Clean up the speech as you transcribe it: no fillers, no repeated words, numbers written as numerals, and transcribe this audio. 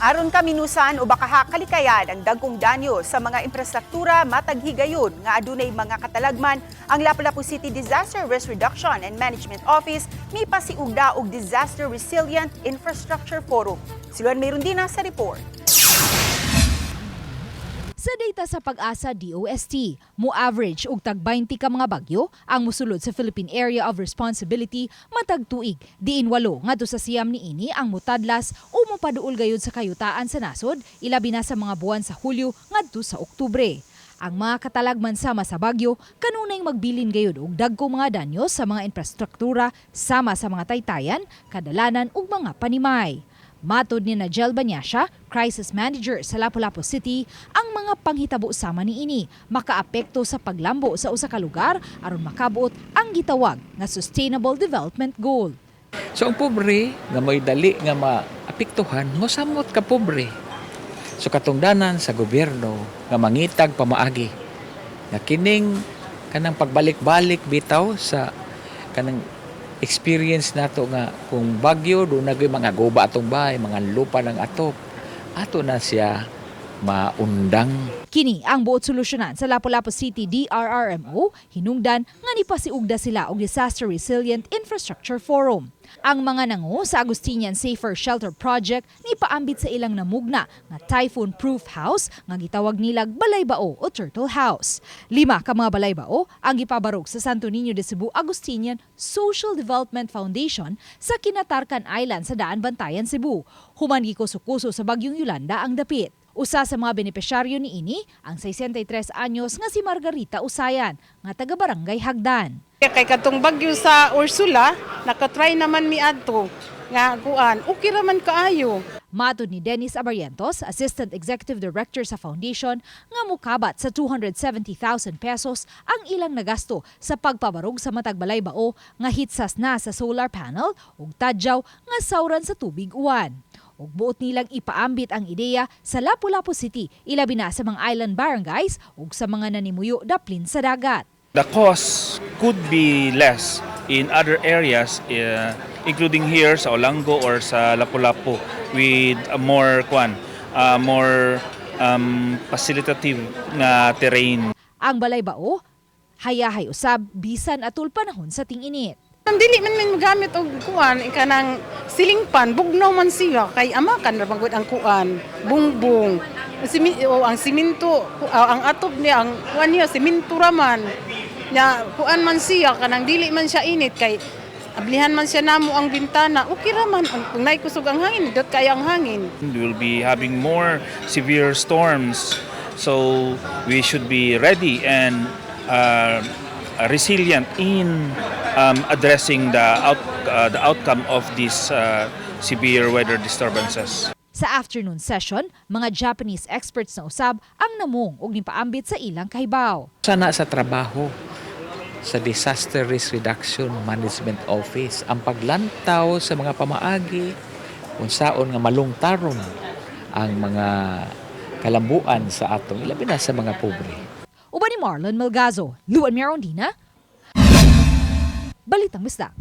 Aron kaminusan o baka kalikayan ang dagkong danyo sa mga imprastruktura matag higayon nga adunay mga katalagman, ang Lapu-Lapu City Disaster Risk Reduction and Management Office mipasiugda og Disaster Resilient Infrastructure Forum. Si Luan Merundina sa report. Sa data sa PAGASA DOST, mo average og tag 20 ka mga bagyo ang mosulod sa Philippine Area of Responsibility matag tuig. Diin 8 ngadto sa 9 niini ang mutadlas o mopaduol gayud sa kayutaan sa nasod, ilabi na sa mga buwan sa Hulyo ngadto sa Oktubre. Ang mga katalagman sama sa bagyo kanunay magbilin gayud og dagko mga danyo sa mga infrastruktura sama sa mga taytayan, kadalanan ug mga panimay. Matod ni Najel Banyasha, crisis manager sa Lapu-Lapu City, ang mga panghitabo sama niini makaapekto sa paglambo sa usa ka lugar aron makabuot ang gitawag nga Sustainable Development Goal. So ang pobre nga may dali nga maapektuhan, mosamot ka pobre. So katungdanan sa gobyerno nga mangitag pamaagi nga kining kanang pagbalik-balik bitaw sa kanang experience nato nga kung bagyo do na mga guba atong bahay, mga lupa ng atop, ato na siya maundang. Kini ang buot solusyonan sa Lapu-Lapu City DRRMO, hinungdan nga nipasiugda sila og Disaster Resilient Infrastructure Forum. Ang mga nango sa Agustinian Safer Shelter Project nipaambit sa ilang namugna nga typhoon-proof house nga gitawag nilag Balay Bao o Turtle House. Lima ka mga balay bao ang gipabarog sa Santo Niño de Cebu Agustinian Social Development Foundation sa Kinatarkan Island sa Daan Bantayan, Cebu. Human gikuso-kuso sa bagyong Yolanda ang dapit. Usa sa mga benepisyaryo niini ang 63 anyos nga si Margarita Usayan nga taga Barangay Hagdan. Kay katong bagyo sa Ursula, nakatry naman mi adto nga kuan, okay ra man kaayo. Matod ni Dennis Abarientos, Assistant Executive Director sa foundation, nga mukabat sa 270,000 pesos ang ilang nagasto sa pagpabarog sa matag balay bao nga hitsas na sa solar panel ug tadyaw nga sawran sa tubig uwan. Ug buot nilang ipaambit ang ideya sa Lapu-Lapu City, ilabi na sa mga island barangays ug sa mga nanimuyo daplin sa dagat. The cost could be less in other areas, including here sa Olango or sa Lapu-Lapu, with a more kwan, more facilitative nga terrain. Ang balay bao, hayahay usab bisan atul panahon sa ting-init. Ma'am, dili man min magamit og kuan kanang ceiling fan, bugnaw man siya kay amakan ra man gud ang kuan, bungbong. O, ang simento, ang atop niya, ang kuan niya simento ra man. Nya kuan man siya kanang dili man siya init kay ablihan man siya namo ang bintana. Okay ra man ang kung naay kusog ang hangin, dot kay ang hangin. We will be having more severe storms, so we should be ready and resilient in addressing the outcome of these severe weather disturbances. Sa afternoon session, mga Japanese experts na usab ang namong og nipaambit sa ilang kahibaw. Sana sa trabaho sa Disaster Risk Reduction Management Office ang paglantaw sa mga pamaagi unsaon nga malungtaron ang mga kalambuan sa atong ilabi na sa mga pobre. Uban ni Marlon Melgazo, Luan Merondina, Balitang Bisdak.